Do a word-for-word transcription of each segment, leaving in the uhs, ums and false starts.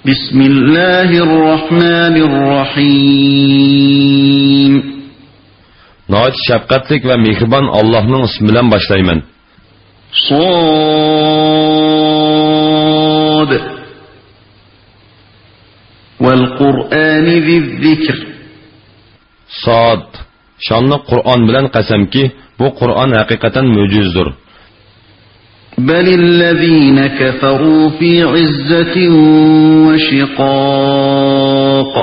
بسم الله الرحمن الرحيم. ناھايىتى شەپقەتلىك ۋە مېھرىبان ئاللاھنىڭ ئىسمى بىلەن باشلايمەن. صاد. والقرآن ذي الذكر. ساد. شانلىق قۇرئان بىلەن قەسەمكى، بۇ قۇرئان ھەقىقەتەن مۆجىزىدۇر. بل الذين كفروا في عزة وشقاق.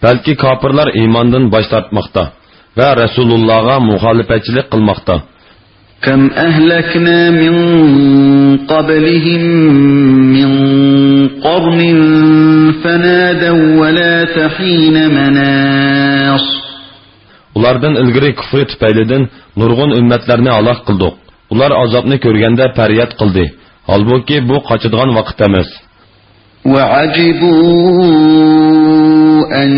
بەلكى كاپىرلار ئىماندىن باش تارتماقتا ۋە رەسۇلۇللاغا مۇخالىپەتچىلىك قىلماقتا. كم أهلكنا من قبلهم من قرن فنادوا ولات حين مناص. ئۇلاردىن ئىلگىرى كۇفرى تۈپەيلىدىن نۇرغۇن ئۈممەتلەرنى ھالاك قىلدۇق. ئۇلار ئازابنى كۆرگەندە پەرياد قىلدى. ھالبۇكى، بۇ قاچىدىغان ۋاقىت ئەمەس. وعجبوا أن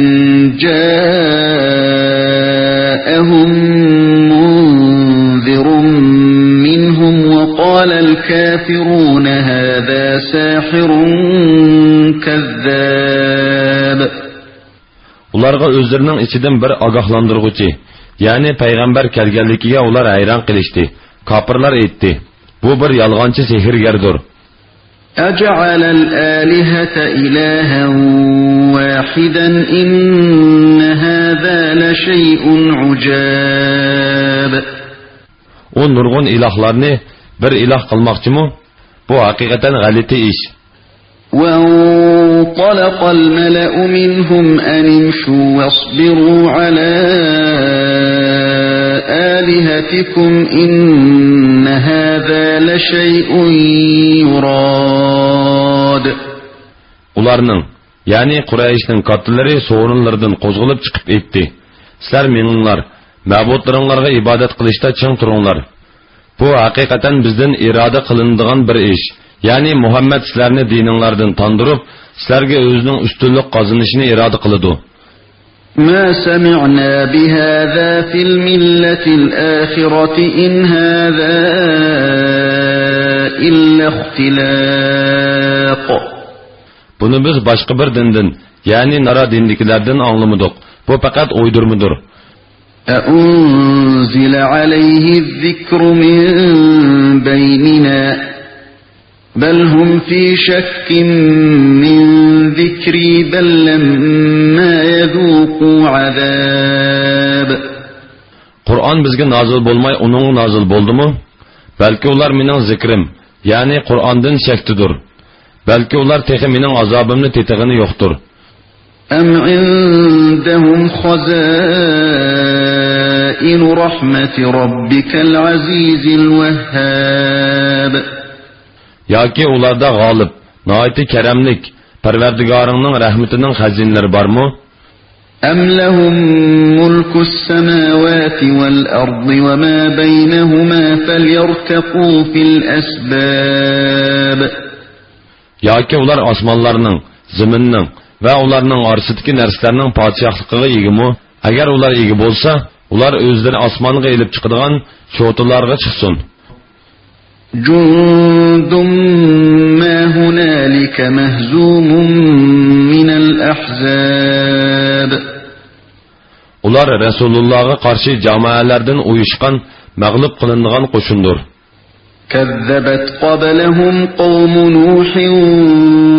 جاءهم منذر منهم وقال الكافرون هذا ساحر كذاب. ئۇلارغا ئۆزلىرىنىڭ ئىچىدىن بىر ئاگاھلاندۇرغۇچى، يەنى پەيغەمبەر كەلگەنلىكىگە ئۇلار ھەيران قېلىشتى. كاپىرلار ئېيتتى: بۇ بىر يالغانچى سېھىرگەردۇر. أجعل الآلهة إلها واحدا إن هذا لشيء عجاب. ئۇ نۇرغۇن ئىلاھلارنى بىر ئىلاھ قىلماقچىمۇ؟ بۇ ھەقىقەتەن غەلىتە ئىش. وانطلق الملأ منهم أن امشوا واصبروا على آلهتكم إن هذا لشيء يراد. ئۇلارنىڭ، يەنى قۇرەيشنىڭ كاتتىلىرى سورۇنلىرىدىن قوزغىلىپ چىقىپ ئېيتتى: سىلەر مېڭىڭلار، مەبۇدلىرىڭلارغا ئىبادەت قىلىشتا چىڭ تۇرۇڭلار. بۇ ھەقىقەتەن بىزدىن ئىرادە قىلىنىدىغان بىر ئىش. يەنى مۇھەممەد سىلەرنى دىنىڭلاردىن تاندۇرۇپ، سىلەرگە ئۆزىنىڭ ئۈستۈنلۈك قازىنىشىنى ئىرادە قىلىدۇ. ما سمعنا بهذا في الملة الآخرة إن هذا إلا اختلاق. بۇنى بىز باشقا بىر دىندىن، يەنى نارا دىندىكىلەردىن ئاڭلىمىدۇق. بۇ پەقەت ئويدۇرمىدۇر. أأنزل عليه الذكر من بيننا بل هم في شك من ذكري بل لما يذوقوا عذاب. قۇرئان بىزگە نازىل بولماي، ئۇنىڭغا نازىل بولدىمۇ؟ بەلكى ئۇلار مېنىڭ زىكرىم، يەنى قۇرئاندىن شەكتىدۇر. بەلكى ئۇلار تېخى مېنىڭ ئازابىمنى تېتىغىنى يوقتۇر. أم عندهم خزائن رحمة ربك العزيز الوهاب. ياكى ئۇلاردا غالىب، ناھايىتى كەرەملىك، پەرۋەردىگارىڭنىڭ رەھمىتىنىڭ خەزىنىلىرى بارمۇ؟ أم لهم ملك السماوات والأرض وما بينهما فليرتقوا في الأسباب. ياكى ئۇلار ئاسمانلارنىڭ، زېمىننىڭ ۋە ئۇلارنىڭ ئارىسىدىكى نەرسىلەرنىڭ پادىشاھلىقىغا ئىگىمۇ؟ ئەگەر ئۇلار ئىگە بولسا، ئۇلار ئۆزلىرى ئاسمانغا ئېلىپ چىقىدىغان چوتىلارغا چىقسۇن. جند ما هنالك مهزوم من الأحزاب. ئۇلار رەسۇلۇللاغا قارشى جامائەلەردىن ئۇيۇشقان، مەغلۇپ قىلىنغان قوشۇندۇر. كذبت قبلهم قوم نوح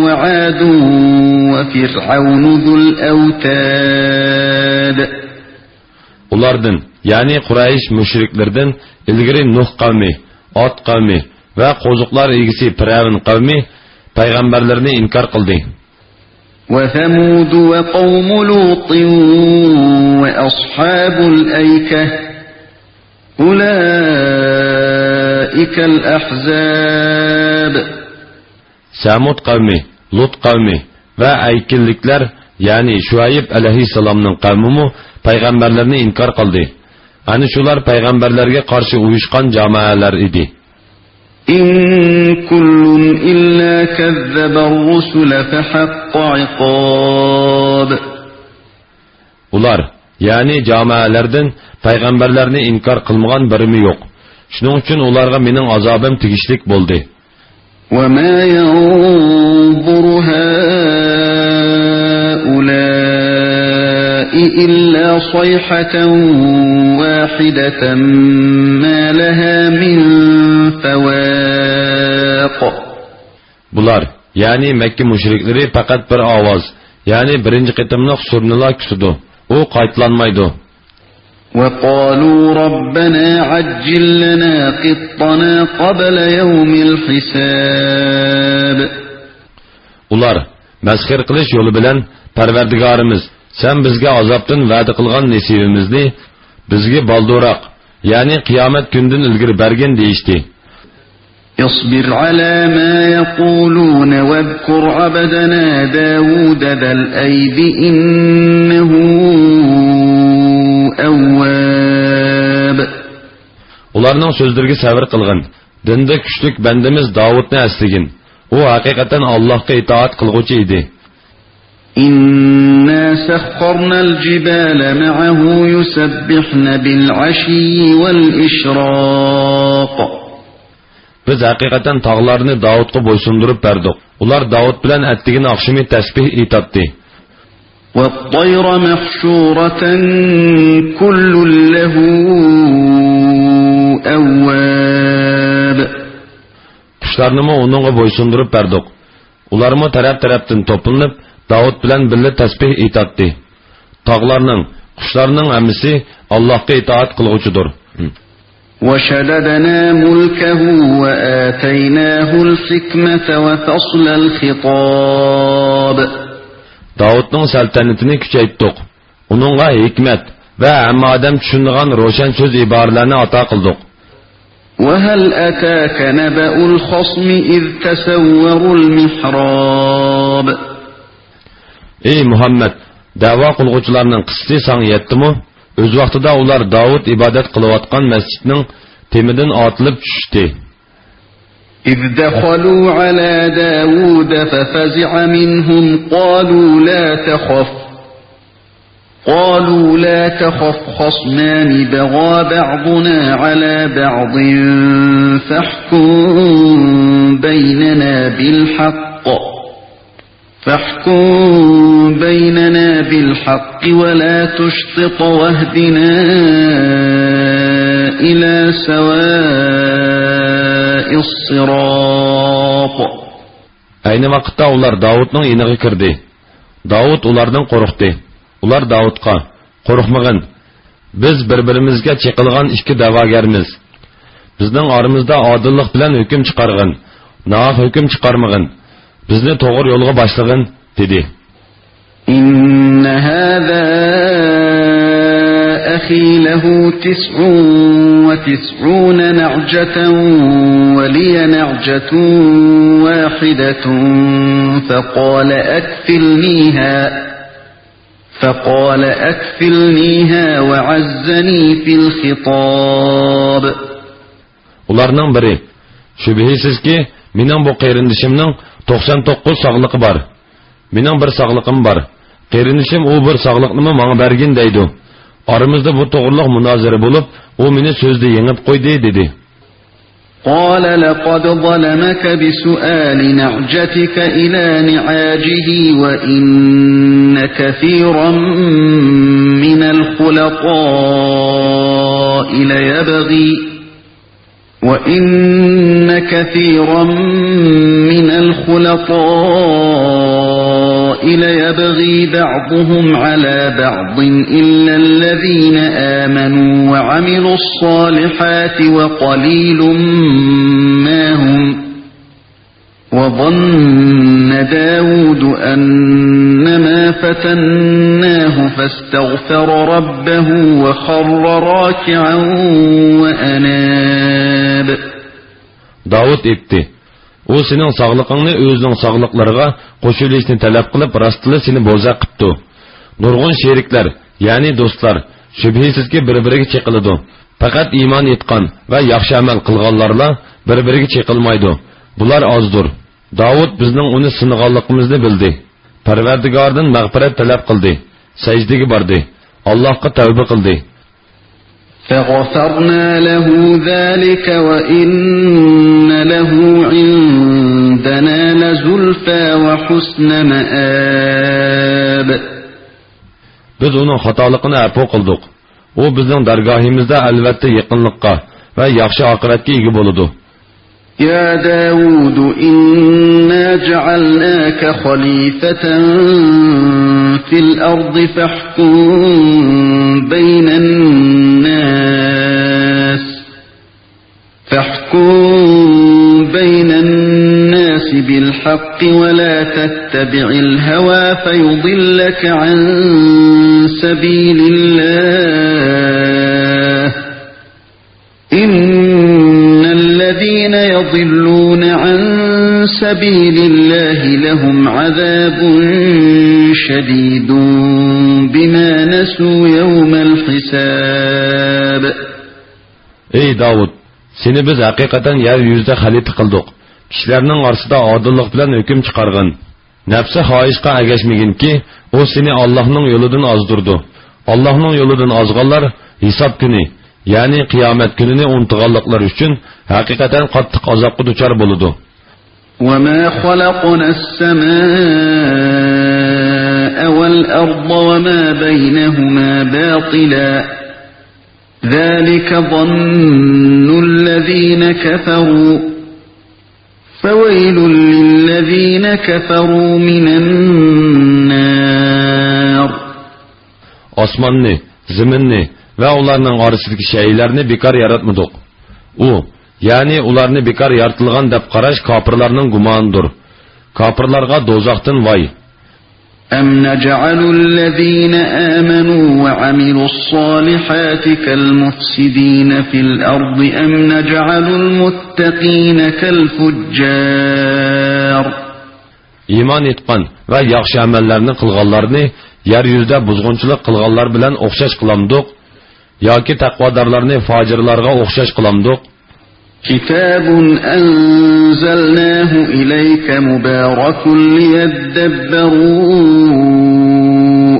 وعاد وفرعون ذو الأوتاد. ئۇلاردىن، يەنى قۇرەيش مۇشرىكلىرىدىن ئىلگىرى نۇھ قەۋمى، ئاد قەۋمى ۋە قوزۇقلار ئىگىسى پىرئەۋن قەۋمى پەيغەمبەرلىرىنى ئىنكار قىلدى. وثمود وقوم لوط وأصحاب الأيكة أولئك الأحزاب. سەمۇد قەۋمى، لۇت قەۋمى ۋە ئەيكىللىكلەر، يەنى شۇئەيب ئەلەيھىسسالامنىڭ قەۋمىمۇ پەيغەمبەرلەرنى ئىنكار قىلدى. ئەنە شۇلار پەيغەمبەرلەرگە قارشى ئۇيۇشقان جامائەلەر ئىدى. إن كل إلا كذب الرسل فحق عقاب. ئۇلار، يەنى جامائەلەردىن پەيغەمبەرلەرنى ئىنكار قىلمىغان بىرىمۇ يوق. شۇنىڭ ئۈچۈن ئۇلارغا مېنىڭ ئازابىم تېگىشلىك بولدى. وما ينظر هؤلاء إلا صيحة واحدة ما لها من فواق. بۇلار، يەنى مەككە مۇشرىكلىرى پەقەت بىر ئاۋاز، يەنى بىرىنچى قېتىملىق سۈرنىلا كۈتىدۇ. ئۇ قايتىلانمايدۇ. وقالوا ربنا عجل لنا قطنا قبل يوم الحساب. ئۇلار، مەسخىرە قىلىش يولى بىلەن، پەرۋەردىگارىمىز، سەن بىزگە ئازابتىن ۋەدە قىلغان نېسىۋىمىزنى بىزگە بالدۇرراق، يەنى قىيامەت كۈنىدىن ئىلگىرى بەرگىن، دېيىشتى. اصبر على ما يقولون واذكر عبدنا داود ذا الأيد إنه أواب. ئۇلارنىڭ سۆزلىرىگە سەۋر قىلغىن. دىندا كۈچلۈك بەندىمىز داۋۇتنى ئەسلىگىن. ئۇ ھەقىقەتەن ئاللاھقا ئىتائەت قىلغۇچى ئىدى. إنا سخرنا الجبال معه يسبحن بالعشي والإشراق. بىز ھەقىقەتەن تاغلارنى داۋۇتقا بويسۇندۇرۇپ بەردۇق. ئۇلار داۋۇت بىلەن ئەتىگىن ئاخشىمى تەسبىھ ئېيتاتتى. والطير محشورة كل له أواب. قۇشلارنىمۇ ئۇنىڭغا بويسۇندۇرۇپ بەردۇق. ئۇلارمۇ تەرەپ-تەرەپتىن توپلىنىپ، داۋۇت بىلەن بىللە تەسبىھ ئېيتاتتى. تاغلارنىڭ، قۇشلارنىڭ ھەممىسى ئاللاھقا ئىتائەت قىلغۇچىدۇر. وشددنا ملكه وآتيناه الحكمة وفصل الخطاب. داۋۇتنىڭ سەلتەنىتىنى كۈچەيتتۇق. ئۇنىڭغا ھېكمەت ۋە ھەممە ئادەم چۈشىنىدىغان روشەن سۆز ئىبارىلەرنى ئاتا قىلدۇق. وهل أتاك نبأ الخصم إذ تسوروا المحراب. ئەي مۇھەممەد، دەۋا قىلغۇچىلارنىڭ قىسسىسى ساڭا يەتتىمۇ؟ ئۆز ۋاقتىدا ئۇلار داۋۇت ئىبادەت قىلىۋاتقان مەسچىتنىڭ تېمىدىن ئاتىلىپ چۈشتى. إذ دخلوا على داود ففزع منهم قالوا لا تخف، قالوا لا تخف خصمان بغى بعضنا على بعض فاحكم بيننا بالحق، فاحكم بيننا بالحق ولا تشطط واهدنا إلى سواء الصراط. ئەينى ۋاقىتتا ئۇلار داۋۇتنىڭ يېنىغا كىردى. داۋۇت ئۇلاردىن قورقتى. ئۇلار داۋۇتقا، قورقمىغىن. بىز بىر-بىرىمىزگە چېقىلغان ئىككى دەۋاگەرمىز. بىزنىڭ ئارىمىزدا ئادىللىق بىلەن ھۆكۈم چىقارغىن. ناھەق ھۆكۈم چىقارمىغىن. بىزنى توغرا يولغا باشلىغىن، دېدى. إن هذا أخي له تسع وتسعون نعجة ولي نعجة واحدة فقال أكفلنيها، فقال أكفلنيها وعزني في الخطاب. ئۇلارنىڭ بىرى، شۈبھىسىزكى، مېنىڭ بۇ قېرىندىشىمنىڭ توقسان توققۇز ساغلىقى بار. مېنىڭ بىر ساغلىقىم بار. قېرىندىشىم ئۇ بىر ساغلىقنىمۇ ماڭا بەرگىن دەيدۇ. ئارىمىزدا بۇ توغرىلىق مۇنازىرە بولۇپ، ئۇ مېنى سۆزدە يېڭىپ قويدى، دېدى. قال لقد ظلمك بسؤال نعجتك إلى نعاجه وإن كثيرا من الخلطاء ليبغي، وإن كثيرا من الخلطاء ليبغي بعضهم على بعض إلا الذين آمنوا وعملوا الصالحات وقليل ما هم. وظن داود أنما فتناه فاستغفر ربه وخر راكعا وأناب. داۋۇت ئېيتتى، ئۇ سېنىڭ ساغلىقىڭنى ئۆزىنىڭ ساغلىقلىرىغا قوشۇۋېلىشنى تەلەپ قىلىپ، راستلا سېنى بوزەك قىپتۇ. نۇرغۇن شېرىكلەر، يەنى دوستلار، شۈبھىسىزكى، بىر-بىرىگە چېقىلىدۇ. پەقەت ئىمان ئېيتقان ۋە ياخشى ئەمەل قىلغانلارلا بىر-بىرىگە چېقىلمايدۇ. بۇلار ئازدۇر. داۋۇت بىزنىڭ ئۇنى سىنىغانلىقىمىزنى بىلدى. پەرۋەردىگارىدىن مەغپىرەت تەلەپ قىلدى. سەجدىگە باردى. ئاللاھقا تەۋبە قىلدى. فغفرنا له ذلك وإن له عند عندنا لزلفى وحسن مآب. بىز ئۇنىڭ خاتالىقىنى ئەپۇ قىلدۇق. ئۇ بىزنىڭ دەرگاھىمىزدا ئەلۋەتتە يېقىنلىققا ۋە ياخشى ئاقىۋەتكە ئىگە بولىدۇ. يا داود إنا جعلناك خليفة في الأرض فاحكم بين الناس فاحكم بين الناس بالحق ولا تتبع الهوى فيضلك عن سبيل الله. إن الذين يضلون عن سبيل الله لهم عذاب شديد بما نسوا يوم الحساب. ئەي داۋۇت! سېنى بىز ھەقىقەتەن يەر يۈزىدە خەلىپە قىلدۇق. كىشىلەرنىڭ ئارىسىدا ئادىللىق بىلەن ھۆكۈم چىقارغىن. نەپسى خاھىشقا ئەگەشمىگىنكى، ئۇ سېنى ئاللاھنىڭ يولىدىن ئازدۇرىدۇ. ئاللاھنىڭ يولىدىن ئازغانلار ھېساب كۈنى، يەنى قىيامەت كۈنىنى ئۇنتۇغانلىقلىرى ئۈچۈن ھەقىقەتەن قاتتىق ئازابقا دۇچار بولىدۇ. وما خلقنا السماء والأرض وما بينهما باطلا ذلك ظن الذين كفروا فويل للذين كفروا من النار. ئاسماننى، زېمىننى ۋە ئۇلارنىڭ ئارىسىدىكى شەيئىلەرنى بىكار ياراتمىدۇق. ئۇ، يەنى ئۇلارنى بىكار يارىتىلغان دەپ قاراش كاپىرلارنىڭ گۇمانىدۇر. كاپىرلارغا دوزاختىن ۋاي! أم نجعل الذين آمنوا وعملوا الصالحات كالمفسدين في الأرض أم نجعل المتقين كالفجار. ئىمان ئېيتقان ۋە ياخشى ئەمەللەرنى قىلغانلارنى يەر يۈزىدە بۇزغۇنچىلىق قىلغانلار بىلەن ئوخشاش قىلامدۇق؟ ياكى تەقۋادارلارنى فاجىرلارغا ئوخشاش قىلامدۇق؟ كتاب أنزلناه إليك مبارك ليدبروا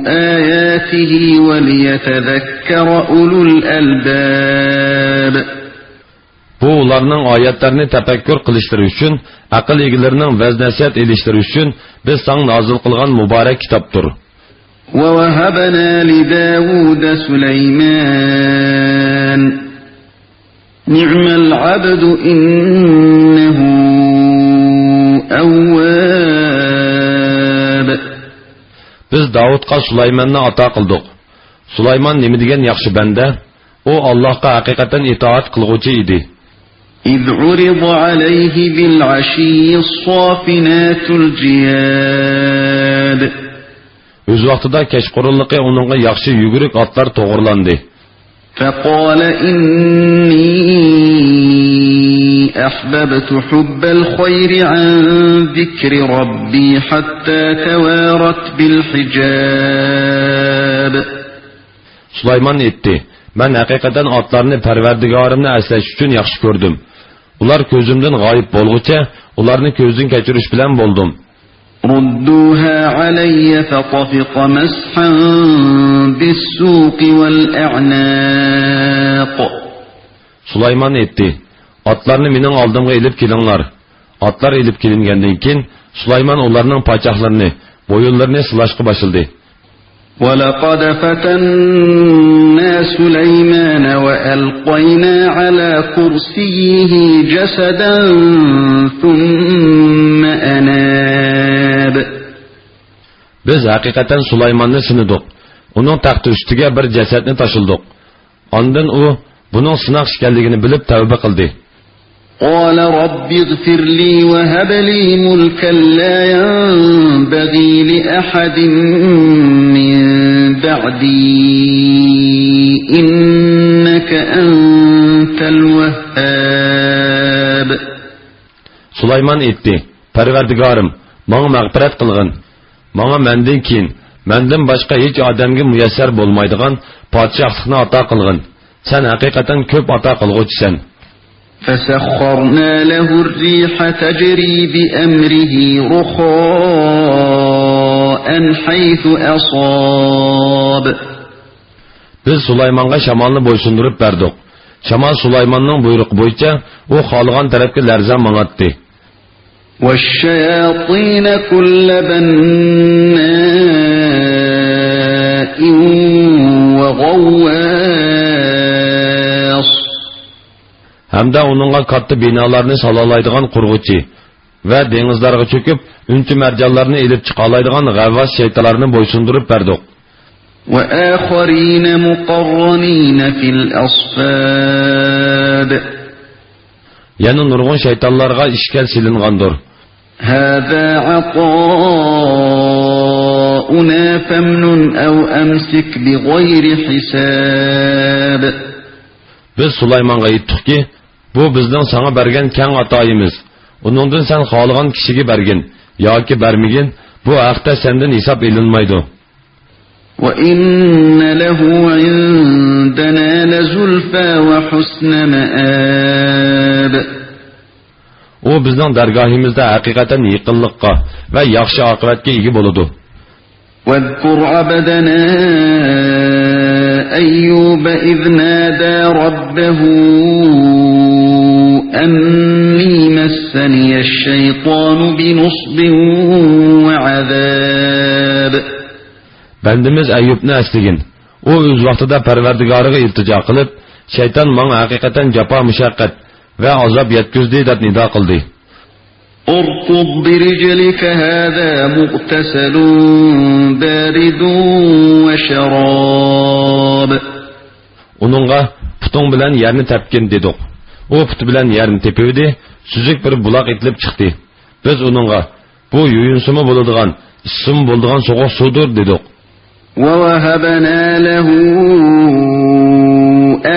آياته وليتذكر أولو الألباب. بۇ ئۇلارنىڭ ئايەتلەرنى تەپەككۇر قىلىشلىرى ئۈچۈن، ئەقىل ئىگىلىرىنىڭ ۋەز-نەسىھەت ئېلىشلىرى ئۈچۈن بىز ساڭا نازىل قىلغان مۇبارەك كىتابتۇر. ووهبنا لداود سليمان نعم العبد إنه أواب. بىز داۋۇتقا سۇلايماننى ئاتا قىلدۇق. سۇلايمان نېمە دېگەن ياخشى بەندە! ئۇ ئاللاھقا ھەقىقەتەن ئىتائەت قىلغۇچى ئىدى. إذ عرض عليه بالعشي الصافنات الجياد. ئۆز ۋاقتىدا كەچقۇرۇنلۇقى ئۇنىڭغا ياخشى يۈگۈرۈك ئاتلار توغرىلاندى. فقال إني أحببت حب الخير عن ذكر ربي حتى توارت بالحجاب. سۇلايمان ئېيتتى، مەن ھەقىقەتەن ئاتلارنى پەرۋەردىگارىمنى ئەسلەش ئۈچۈن ياخشى كۆردۈم. ئۇلار كۆزۈمدىن غايىب بولغۇچە ئۇلارنى كۆزدىن كەچۈرۈش بىلەن بولدۇم. ردوها علي فطفق مسحا بالسوق والأعناق. سۇلايمان ئېيتتى، ئاتلارنى مېنىڭ ئالدىمغا ئېلىپ كېلىڭلار. ئاتلار ئېلىپ كېلىنگەندىن كېيىن، سۇلايمان ئۇلارنىڭ پاچاقلىرىنى، بويۇنلىرىنى سىلاشقا باشلىدى. ولقد فتنا سليمان وألقينا على كرسيه جسدا ثم أناب. بىز ھەقىقەتەن سۇلايماننى سىنىدۇق. ئۇنىڭ تەختى ئۈستىگە بىر جەسەتنى تاشلىدۇق. ئاندىن ئۇ بۇنىڭ سىناق ئىكەنلىكىنى بىلىپ تەۋبە قىلدى. قال رب اغفر لي وهب لي ملكا لا ينبغي لأحد من بعدي إنك أنت الوهاب. سۇلايمان ئېيتتى، پەرۋەردىگارىم، ماڭا مەغپىرەت قىلغىن. ماڭا مەندىن كېيىن، مەندىن باشقا ھېچ ئادەمگە مۇيەسسەر بولمايدىغان پادىشاھلىقنى ئاتا قىلغىن. سەن ھەقىقەتەن كۆپ ئاتا قىلغۇچىسەن. فسخرنا له الريح تجري بأمره رخاء حيث أصاب. بىز سۇلايمانغا شامالنى بويسۇندۇرۇپ بەردۇق. شامال سۇلايماننىڭ بۇيرۇقى بويىچە ئۇ خالىغان تەرەپكە لەرزان ماڭاتتى. والشياطين كل بناء وغواص. ھەمدە ئۇنىڭغا كاتتا بىنالارنى سالالايدىغان قۇرغۇچى ۋە دېڭىزلارغا چۆكۈپ، ئۈنچە-مەرجانلارنى ئېلىپ چىقالايدىغان غەۋۋاس شەيتانلارنى بويسۇندۇرۇپ بەردۇق. وآخرين مقرنين في الأصفاد. يەنە نۇرغۇن شەيتانلارغا ئىشكەل سېلىنغاندۇر. هذا عطاؤنا فامنن أو أمسك بغير حساب. بىز سۇلايمانغا ئېيتتۇقكى، بۇ بىزنىڭ ساڭا بەرگەن كەڭ ئاتايىمىز. ئۇنىڭدىن سەن خالىغان كىشىگە بەرگىن ياكى بەرمىگىن، بۇ ھەقتە سەندىن ھېساب ئېلىنمايدۇ. وإن له عندنا لزلفى وحسن مآب. ئۇ بىزنىڭ دەرگاھىمىزدا ھەقىقەتەن يېقىنلىققا ۋە ياخشى ئاقىۋەتكە ئىگە بولىدۇ. واذكر عبدنا أيوب إذ نادى ربه أني مسني الشيطان بنصب وعذاب. بەندىمىز ئەييۇبنى ئەسلىگىن. ئۇ ئۆز ۋاقتىدا پەرۋەردىگارىغا ئىلتىجا قىلىپ، شەيتان ماڭا ھەقىقەتەن جاپا-مۇشەققەت ۋە ئازاب يەتكۈزدى دەپ نىدا قىلدى. اركض برجلك هذا مغتسل بارد وشراب. ئۇنىڭغا پۇتۇڭ بىلەن يەرنى تەپكىن دېدۇق. ئۇ پۇتى بىلەن يەرنى تېپىۋىدى، سۈزۈك بىر بۇلاق ئېتىلىپ چىقتى. بىز ئۇنىڭغا، بۇ يۇيۇنسىمۇ بولىدىغان، ئىچسىمۇ بولىدىغان سوغۇق سۇدۇر دېدۇق. ووهبنا له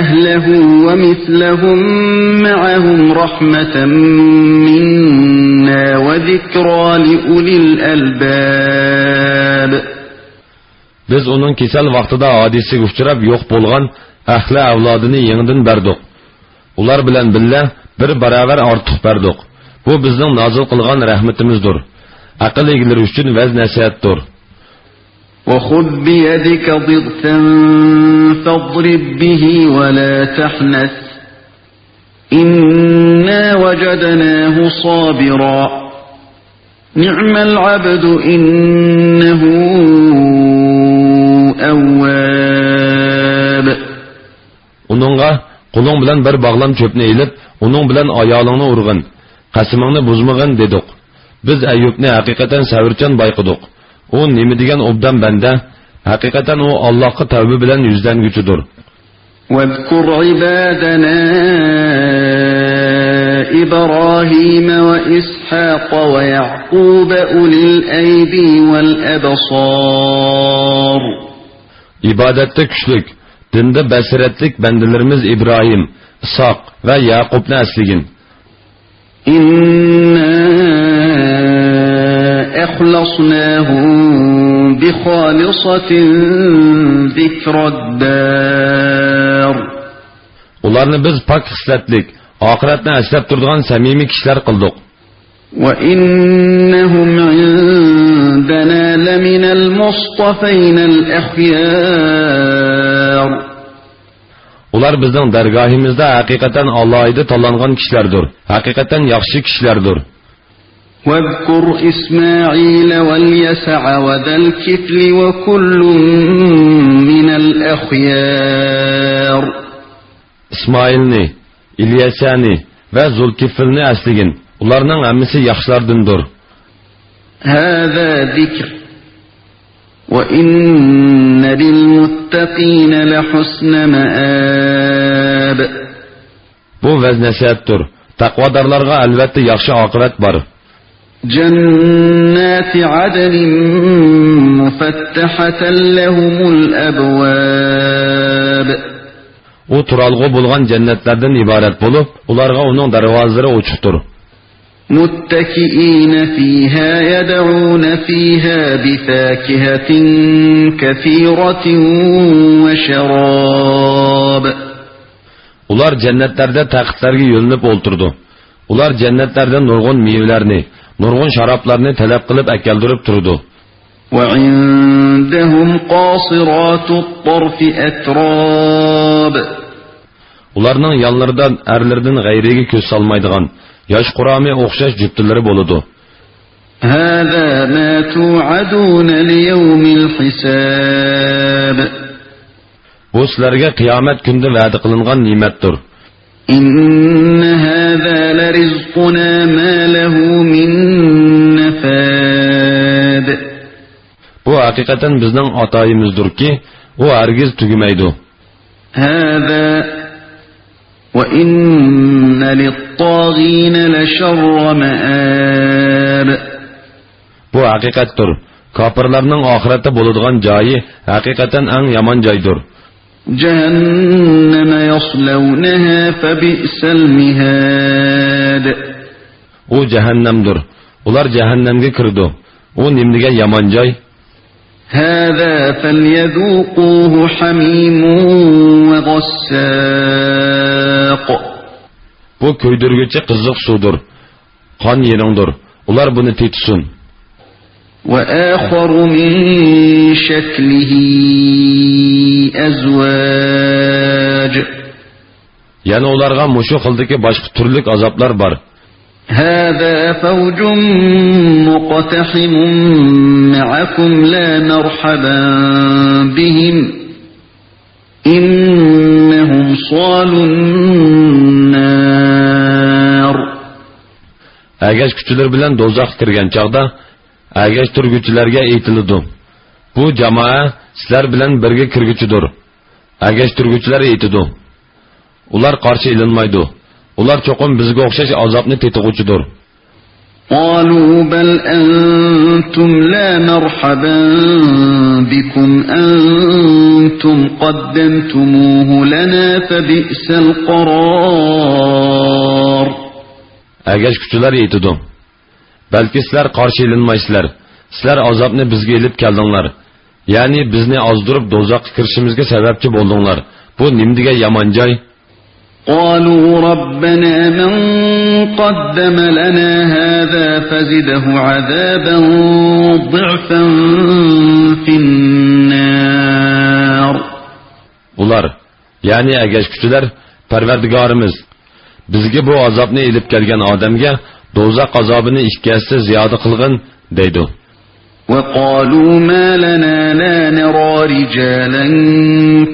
أهله ومثلهم معهم رحمة منا وذكرى لأولي الألباب. بىز ئۇنىڭ كېسەل ۋاقتىدا ھادىسىگە ئۇچراپ يوق بولغان ئەھلى ئەۋلادىنى يېڭىدىن بەردۇق. ئۇلار بىلەن بىللە بىر باراۋەر ئارتۇق بەردۇق. بۇ بىزنىڭ نازىل قىلغان رەھمىتىمىزدۇر. ئەقىل ئىگىلىرى ئۈچۈن ۋەز-نەسىھەتتۇر. وخذ بيدك ضغثا فاضرب به ولا تحنث إنا وجدناه صابرا نعم العبد إنه أواب. ئۇنىڭغا، قولۇڭ بىلەن بىر باغلام چۆپنى ئېلىپ، ئۇنىڭ بىلەن ئايالىڭنى ئۇرغىن، قەسىمىڭنى بۇزمىغىن دېدۇق. بىز ئەييۇبنى ھەقىقەتەن سەۋرچان بايقىدۇق. ئۇ نېمە دېگەن ئوبدان بەندە! ھەقىقەتەن ئۇ ئاللاھقا تەۋبە بىلەن يۈزلەنگۈچىدۇر. واذكر عبادنا إبراهيم وإسحاق ويعقوب أولي الأيدي والأبصار. ئىبادەتتە كۈچلۈك، دىندا بەسىرەتلىك بەندىلىرىمىز ئىبراھىم، ئىسھاق ۋە يەقۇبنى ئەسلىگىن. إنا أخلصناهم بخالصة ذكرى الدار. ئۇلارنى بىز پاك خىسلەتلىك، ئاخىرەتنى ئەسلەپ تۇرىدىغان سەمىمىي كىشىلەر قىلدۇق. وإنهم عندنا لمن المصطفين الأخيار. ئۇلار بىزنىڭ دەرگاھىمىزدا ھەقىقەتەن ئالاھىدە تاللانغان كىشىلەردۇر، ھەقىقەتەن ياخشى كىشىلەردۇر. واذكر إسماعيل واليسع وذا الكفل وكل من الأخيار. ئىسمائىلنى، ئىليەسەنى ۋە زۇلكىفلنى ئەسلىگىن، ئۇلارنىڭ ھەممىسى ياخشىلاردىندۇر. هذا ذكر وإن للمتقين لحسن مآب. بۇ ۋەز-نەسىھەتتۇر. تەقۋادارلارغا ئەلۋەتتە ياخشى ئاقىۋەت بار. جنات عدن مفتحة لهم الأبواب. ئۇ تۇرالغۇ بولغان جەننەتلەردىن ئىبارەت بولۇپ، ئۇلارغا ئۇنىڭ دەرۋازىلىرى ئوچۇقتۇر. متكئين فيها يدعون فيها بفاكهة كثيرة وشراب. ئۇلار جەننەتلەردە تەختلەرگە يۆلىنىپ ئولتۇرىدۇ. ئۇلار جەننەتلەردە نۇرغۇن مېۋىلەرنى، نۇرغۇن شارابلارنى تەلەپ قىلىپ ئەكەلدۈرۈپ تۇرىدۇ. وعندهم قاصرات الطرف أتراب. ئۇلارنىڭ يانلىرىدا ئەرلىرىدىن غەيرىگە كۆز سالمايدىغان، ياش قۇرامى ئوخشاش جۈپتىلىرى بولىدۇ. هذا ما توعدون ليوم الحساب. بۇ سىلەرگە قىيامەت كۈندە ۋەدە قىلىنغان نېمەتتۇر. إن هذا لرزقنا ما له من نفاد. بۇ ھەقىقەتەن بىزنىڭ ئاتايىمىزدۇركى، ئۇ ھەرگىز تۈگىمەيدۇ. هذا وإن للطاغين لشر مآب. بۇ ھەقىقەتتۇر. كاپىرلارنىڭ ئاخىرەتتە بولىدىغان جايى ھەقىقەتەن ئەڭ يامان جايدۇر. جهنم يصلونها فبئس المهاد. ئۇ جەھەننەمدۇر. ئۇلار جەھەننەمگە كىرىدۇ. ئۇ نېمىدېگەن يامان جاي! هذا فليذوقوه حميم وغساق. بۇ كۆيدۈرگۈچى قىزىق سۇدۇر، قان يېرىڭدۇر. ئۇلار بۇنى تېتىسۇن. وآخر من شكله أزواج. يەنە ئۇلارغا مۇشۇ خىلدىكى باشقا تۈرلۈك ئازابلار بار. هذا فوج مقتحم معكم لا مرحبا بهم إنهم صالوا النار. ئەگەشكۈچىلەر بىلەن دوزاخقا كىرگەن چاغدا ئەگەشتۈرگۈچىلەرگە ئېيتىلىدۇ، بۇ جامائە سىلەر بىلەن بىرگە كىرگۈچىدۇر. ئەگەشتۈرگۈچىلەر ئېيتىدۇ، ئۇلار قارشى ئېلىنمايدۇ. ئۇلار چوقۇم بىزگە ئوخشاش ئازابنى تېتىغۇچىدۇر. قالوا بل أنتم لا مرحبا بكم أنتم قدمتموه لنا فبئس القرار. ئەگەشكۈچىلەر ئېيتىدۇ، بەلكى سىلەر قارشى ئېلىنمايسىلەر. سىلەر ئازابنى بىزگە ئېلىپ كەلدىڭلار. يەنى بىزنى ئازدۇرۇپ دوزاخقا كىرىشىمىزگە سەۋەبچى بولدۇڭلار. بۇ نېمىدېگەن يامان جاي! قالوا ربنا من قدم لنا هذا فزده عذابا ضعفا في النار. ئۇلار، يەنى ئەگەشكۈچىلەر، پەرۋەردىگارىمىز، بىزگە بۇ ئازابنى ئېلىپ كەلگەن ئادەمگە دوزاخ ئازابىنى ئىككى ھەسسە زىيادە قىلغىن، دەيدۇ. وقالوا ما لنا لا نرى رجالا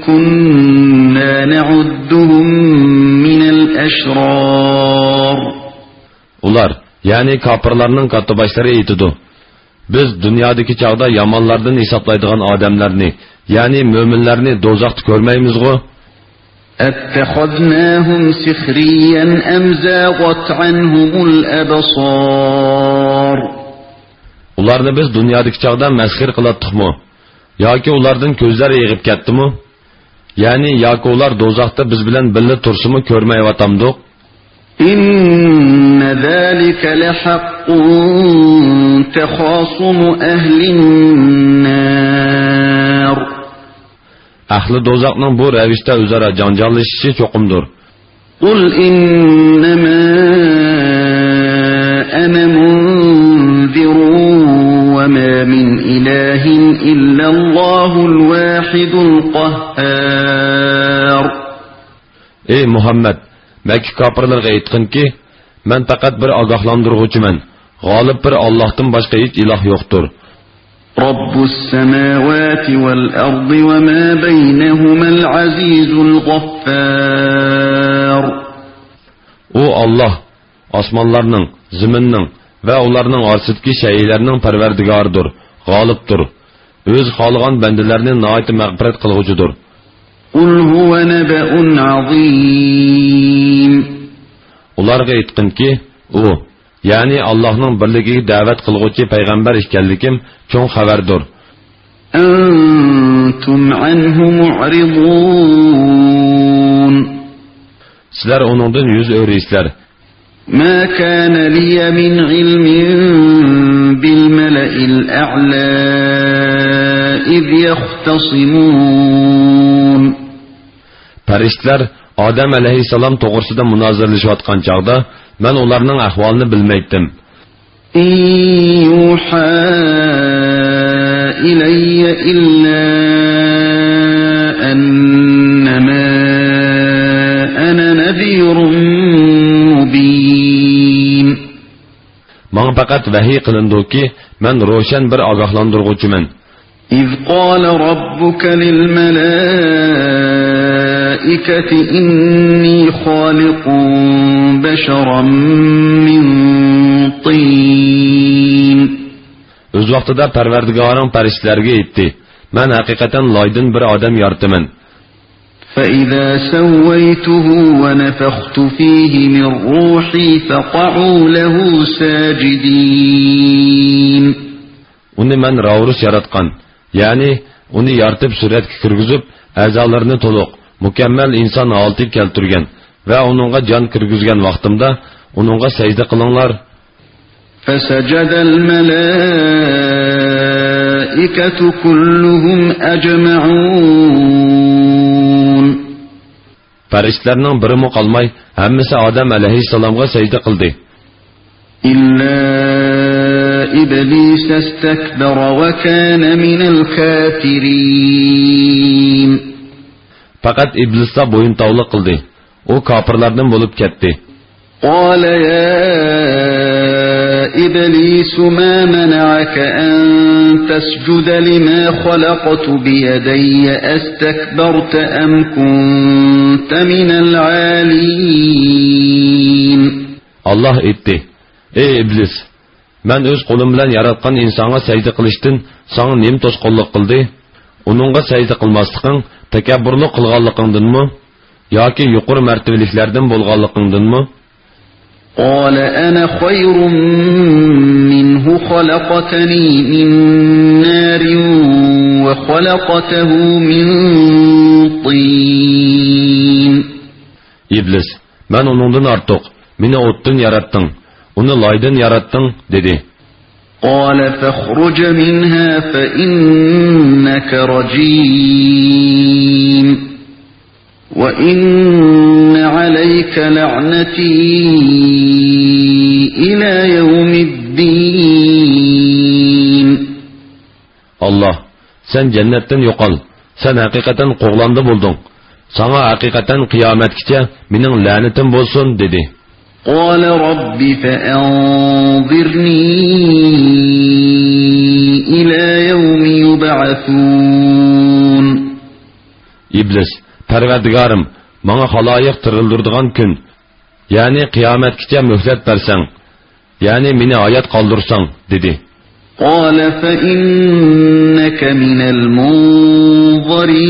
كنا نعدهم من الأشرار. ئۇلار، يەنى كاپىرلارنىڭ كاتتىباشلىرى ئېيتىدۇ، بىز دۇنيادىكى چاغدا يامانلاردىن ھېسابلايدىغان ئادەملەرنى، يەنى مۆمىنلەرنى دوزاختا كۆرمەيمىزغۇ؟ أتخذناهم سخريا أم زاغت عنهم الأبصار. ئۇلارنى بىز دۇنيادىكى چاغدا مەسخىرە قىلاتتۇقمۇ؟ ياكى ئۇلاردىن كۆزلەر ئېغىپ كەتتىمۇ؟ يەنى ياكى ئۇلار دوزاختا بىز بىلەن بىللە تۇرسىمۇ كۆرمەيۋاتامدۇق؟ إن ذلك لحق تخاصم أهل النار. ئەھلى دوزاخنىڭ بۇ رەۋىشتە ئۆزئارا جاڭجاللىشىشى چوقۇمدۇر. قل إنما أنا منذر وما من إله إلا الله الواحد القهار. ئەي مۇھەممەد، مەككە كاپىرلىرىغا ئېيتقىنكى، مەن پەقەت بىر ئاگاھلاندۇرغۇچىمەن، غالىب بىر ئاللاھتىن باشقا ھېچ ئىلاھ يوقتۇر. رب السماوات والأرض وما بينهما العزيز الغفار. ئۇ ئاللاھ ئاسمانلارنىڭ، زېمىننىڭ ۋە ئۇلارنىڭ ئارىسىدىكى شەيئىلەرنىڭ پەرۋەردىگارىدۇر، غالىبتۇر. ئۆزى خالىغان بەندىلەرنى ناھايىتى مەغپىرەت قىلغۇچىدۇر. قل هو نبأ عظيم. ئۇلارغا ئېيتقىنكى، ئۇ، يەنى ئاللاھنىڭ بىرلىكىگە دەۋەت قىلغۇچى پەيغەمبەر ئىكەنلىكىم چوڭ خەۋەردۇر. أنتم عنه معرضون. سىلەر ئۇنىڭدىن يۈز ئۆرۈيسىلەر. ما كان لي من علم بالملأ الأعلى إذ يختصمون. پەرىشتىلەر ئادەم ئەلەيھىسسالام توغرىسىدا مۇنازىرىلىشىۋاتقان چاغدا مەن ئۇلارنىڭ ئەھۋالىنى بىلمەيتتىم. إن يوحى إلي إلا أنما أنا نذير مبين. ماڭا پەقەت ۋەھىي قىلىنىدۇكى، مەن روشەن بىر ئاگاھلاندۇرغۇچىمەن. إذ قال ربك للملائكة إني خالق بشرا من طين. ئۆز ۋاقتىدا پەرۋەردىگارىڭ پەرىشتىلەرگە ئېيتتى، مەن ھەقىقەتەن لايدىن بىر ئادەم يارىتىمەن. فإذا سويته ونفخت فيه من روحي فقعوا له ساجدين. ئۇنى مەن راۋۇرۇس ياراتقان، يەنى ئۇنى يارىتىپ سۈرەتكە كىرگۈزۈپ، ئەزالىرىنى تولۇق، مۇكەممەل ئىنسان ھالىتىگە كەلتۈرگەن ۋە ئۇنىڭغا جان كىرگۈزگەن ۋاقتىمدا، ئۇنىڭغا سەجدە قىلىڭلار. فسجد الملائكة كلهم أجمعون. پەرىشتىلەرنىڭ بىرىمۇ قالماي، ھەممىسى ئادەم ئەلەيھىسسالامغا سەجدە قىلدى. إلا إبليس استكبر وكان من الكافرين. پەقەت ئىبلىسلا بويۇنتاۋلىق قىلدى. ئۇ كاپىرلاردىن بولۇپ كەتتى. قال يا إبليس ما منعك أن تسجد لما خلقت بيدي أستكبرت أم كنت من العالين. ئاللاھ ئېيتتى، ئەي ئىبلىس، مەن ئۆز قولۇم بىلەن ياراتقان ئىنسانغا سەجدە قىلىشتىن ساڭا نېمە توسقۇنلۇق قىلدى؟ ئۇنىڭغا سەجدە قىلماسلىقىڭ تەكەببۇرلۇق قىلغانلىقىڭدىنمۇ ياكى يۇقىرى مەرتىۋىلىكلەردىن بولغانلىقىڭدىنمۇ؟ قال أنا خير منه خلقتني من نار وخلقته من طين. ئىبلىس، مەن ئۇنىڭدىن ئارتۇق، مېنى ئوتتىن ياراتتىڭ، ئۇنى لايدىن ياراتتىڭ، دېدى. قال فاخرج منها فإنك رجيم وإن عليك لعنتي إلى يوم الدين. ئاللاھ، سەن جەننەتتىن يوقال، سەن ھەقىقەتەن قوغلاندى بولدۇڭ، ساڭا ھەقىقەتەن قىيامەتكىچە مېنىڭ لەنىتىم بولسۇن، دېدى. قال رب فأنظرني إلى يوم يبعثون. ئىبلىس، پەرۋەردىگارىم، ماڭا خالايىق تىرىلدۈرىدىغان كۈن، يەنى قىيامەتكىچە مۆھلەت بەرسەڭ، يەنى مېنى ھايات قالدۇرساڭ، دېدى. قال فإنك من المنظرين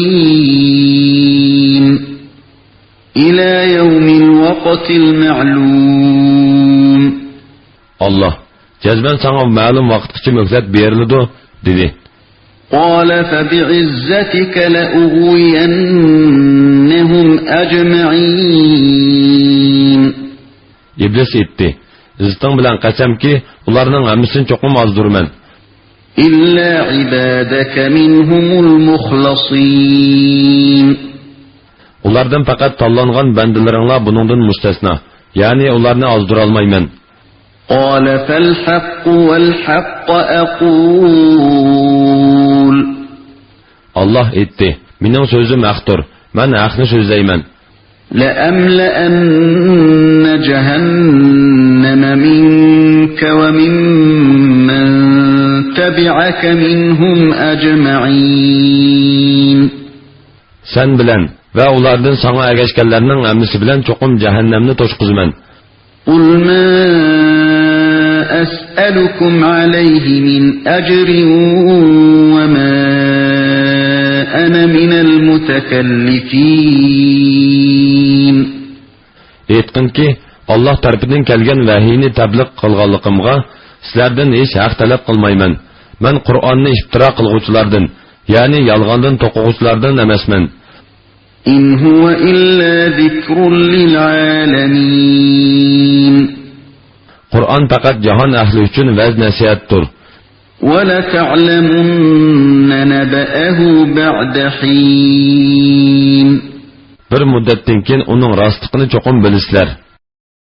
إلى يوم الوقت المعلوم. ئاللاھ، جەزمەن ساڭا مەلۇم ۋاقىتقىچە مۆھلەت بېرىلىدۇ، دېدى. قال فبعزتك لأغوينهم أجمعين. ئىبلىس ئېيتتى، ئىززىتىڭ بىلەن قەسەمكى، ئۇلارنىڭ ھەممىسىنى چوقۇم ئازدۇرىمەن. إلا عبادك منهم المخلصين. ئۇلاردىن پەقەت تاللانغان بەندىلىرىڭلار بۇنىڭدىن مۇستەسنا، يەنى ئۇلارنى ئازدۇرالمايمەن. قال فالحق والحق أقول. ئاللاھ ئېيتتى، مېنىڭ سۆزۈم ھەقتۇر، مەن ھەقنى سۆزلەيمەن. لأملأن جهنم منك وممن تبعك منهم أجمعين. سەن بىلەن ۋە ئۇلاردىن ساڭا ئەگەشكەنلەرنىڭ ھەممىسى بىلەن چوقۇم جەھەننەمنى توشقۇزىمەن. قل ما أسألكم عليه من أجر وما أنا من المتكلفين. ئېيتقىنكى، ئاللاھ تەرىپىدىن كەلگەن ۋەھىينى تەبلىغ قىلغانلىقىمغا سىلەردىن ھېچ ھەق تەلەپ قىلمايمەن. مەن قۇرئاننى ئىپتىرا قىلغۇچىلاردىن، يەنى يالغاندىن توقۇغۇچىلاردىن ئەمەسمەن. إن هو إلا ذكر للعالمين. قۇرئان پەقەت جاھان ئەھلى ئۈچۈن ۋەز-نەسىھەتتۇر. ولتعلمن نبأه بعد حين. بىر مۇددەتتىن كېيىن ئۇنىڭ راستلىقىنى چوقۇم بىلىسىلەر.